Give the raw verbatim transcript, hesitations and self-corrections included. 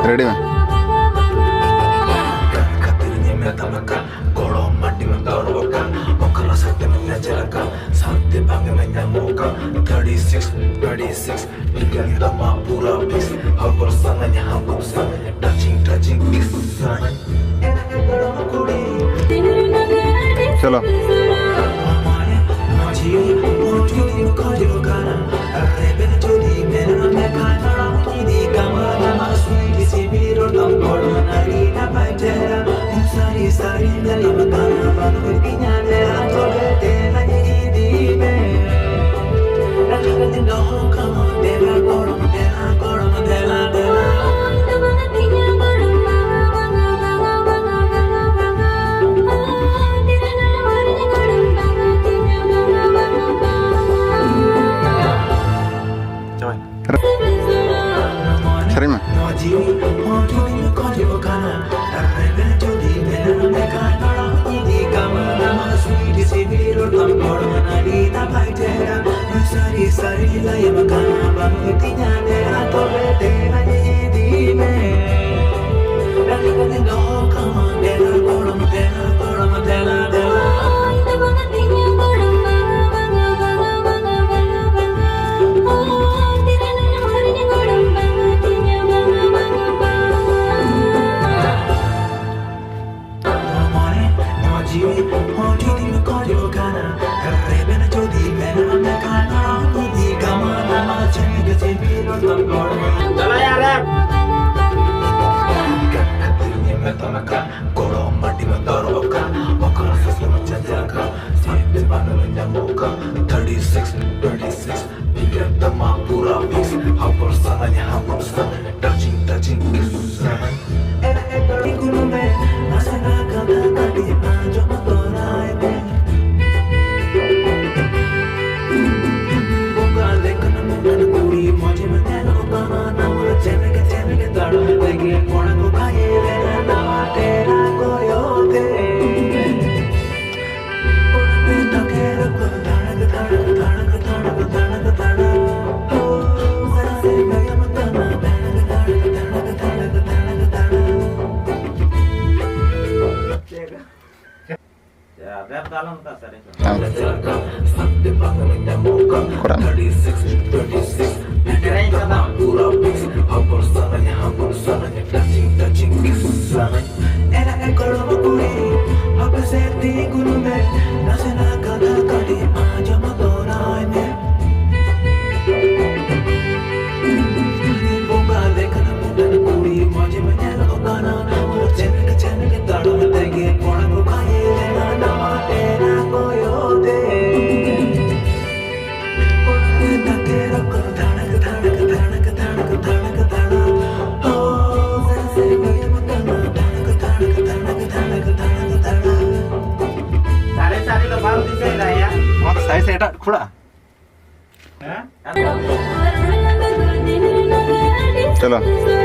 Ready ᱢᱮ᱾ ᱠᱷᱟᱹᱛᱤᱨ ᱧᱮ ᱢᱮᱛᱟᱢ ᱠᱟᱱ, ᱜᱚᱲᱚᱢ ᱟᱹᱰᱤᱢ ᱫᱚᱨᱚᱜ ᱠᱟᱱ, ᱚᱠᱟ ᱞᱟᱥᱟᱛᱮᱢ ᱧᱟᱡᱟᱨ ᱠᱟᱱ, ᱥᱟᱶᱛᱮ ᱵᱟᱝ ᱮᱢ ᱧᱟᱢᱚᱜ ᱠᱟᱱ, thirty six, thirty six, ᱴᱷᱤᱠᱟᱹᱱ ᱛᱟᱢᱟ ᱯᱩᱨᱟᱹ ᱯᱷᱤᱥ, ᱦᱚᱵᱚᱨ ᱥᱟᱱᱟᱧ, ᱦᱟᱢᱵᱩᱨ ᱥᱟᱱᱟᱧ, touching, touching, kiss ᱥᱟᱱᱟᱧ᱾ ᱪᱚᱞᱚ᱾ ᱪᱟᱵᱟᱭᱮᱱᱟ᱾ ᱥᱮᱨᱮᱧ ᱢᱮ᱾ ᱪᱟᱞᱟᱭᱟ ᱨᱮ᱾ ᱜᱚᱲᱚᱢ ᱟᱹᱰᱤ ᱢᱚᱛᱚᱨ ᱚᱠᱟ, ᱚᱠᱟ ᱥᱟᱥᱩᱱ ᱪᱟᱪᱟ ᱠᱟ, ᱥᱟᱛ ᱵᱟᱱ ᱧᱟᱢᱚᱜ ᱠᱟ, thirty six, twenty six, ᱤᱭᱟᱹ ᱛᱟᱢᱟ ᱯᱩᱨᱟ fix, ᱦᱟᱯᱚᱨ ᱥᱟᱱᱟᱧ, ᱦᱟᱯᱚᱨ ᱥᱟᱱᱟᱧ, touching, touching, kiss ᱥᱟᱱᱟᱧ᱾ ᱮ, ᱮ, ᱠᱩᱞᱩ ᱢᱮ, ᱱᱟᱥᱮ ᱱᱟ ᱠᱟᱛᱷᱟ ᱠᱟᱹᱴᱤᱡ ᱟᱸᱡᱚᱢ ᱛᱚᱨᱟᱭ ᱢᱮ᱾ ᱵᱚᱸᱜᱟ ᱞᱮᱠᱟᱱ ᱢᱚᱰᱟᱨᱱ ᱠᱩᱲᱤ ᱢᱚᱡᱽ ᱮᱢ ᱧᱮᱞᱚᱜ ᱠᱟᱱᱟ, ᱱᱟᱣᱟ ᱪᱮᱢᱮᱠ ᱪᱮᱢᱮᱠ ᱛᱟᱲᱟᱢ ᱛᱮᱜᱮ ᱠᱚᱲᱟ ᱠᱚ ᱜᱷᱟᱭᱮᱞ ᱮᱱᱟ ᱱᱟᱣᱟ ᱰᱮᱨᱟ ᱠᱚᱭᱚᱜ ᱛᱮ᱾ ᱠᱚᱲᱟ ᱠᱚ ᱛᱟᱠᱮᱨ ᱠᱚ ᱫᱷᱟᱲᱟᱠ ᱫᱷᱟᱲᱟᱠ ᱫᱷᱟᱲᱟᱠ ᱫᱷᱟᱲᱟᱠ ᱫᱷᱟᱲᱟᱠ᱾ ᱦᱚ, ᱢᱟᱲᱟᱝ ᱥᱮᱫ ᱛᱟᱭᱚᱢ ᱠᱟᱱᱟ᱾ ᱥᱮᱨᱮᱧ ᱠᱟᱫᱟᱢ᱾ ᱯᱩᱨᱟᱹ mix, ᱦᱚᱯᱚᱱ ᱥᱟᱱᱟᱧ, ᱦᱚᱯᱚᱱ ᱥᱟᱱᱟᱧ, touching, touching, kiss ᱥᱟᱱᱟᱧ᱾ ᱮᱱᱟ ᱮ ᱜᱚᱲᱚᱢ ᱠᱩᱲᱤ, ᱦᱟᱯᱮ ᱥᱮ ᱛᱤᱸᱜᱩᱱ ᱢᱮ, ᱱᱟᱥᱮᱱᱟᱜ ᱠᱟᱛᱷᱟ ᱠᱟᱹᱴᱤᱡ ᱟᱸᱡᱚᱢ ᱛᱚᱨᱟᱭ ᱢᱮ᱾ ᱵᱚᱸᱜᱟ ᱞᱮᱠᱟᱱ ᱢᱚᱰᱟᱨᱱ ᱠᱩᱲᱤ ᱢᱚᱡᱽ ᱮᱢ ᱧᱮᱞᱚᱜ ᱠᱟᱱᱟ᱾ ᱪᱮᱱᱠ ᱪᱮᱱᱠ ᱛᱟᱲᱟᱢ ᱛᱮᱜᱮ ᱠᱚᱲᱟ ᱠᱚ ᱠᱷᱟᱭᱮ ᱞᱮᱱᱟ ᱱᱟᱣᱟ ᱴᱮᱨᱟ ᱠᱚᱭᱚᱜ ᱛᱮ᱾ ᱥᱟᱹᱨᱤ ᱥᱟᱹᱨᱤ ᱫᱚ ᱵᱟᱢ ᱫᱤᱥᱟᱹᱭᱮᱫᱟ ᱭᱟ? ᱱᱚᱣᱟ ᱫᱚ ᱥᱟᱹᱨᱤ ᱥᱮ ᱮᱴᱟᱜ ᱠᱷᱩᱲᱟ? ᱦᱮᱸ? ᱪᱚᱞᱚ᱾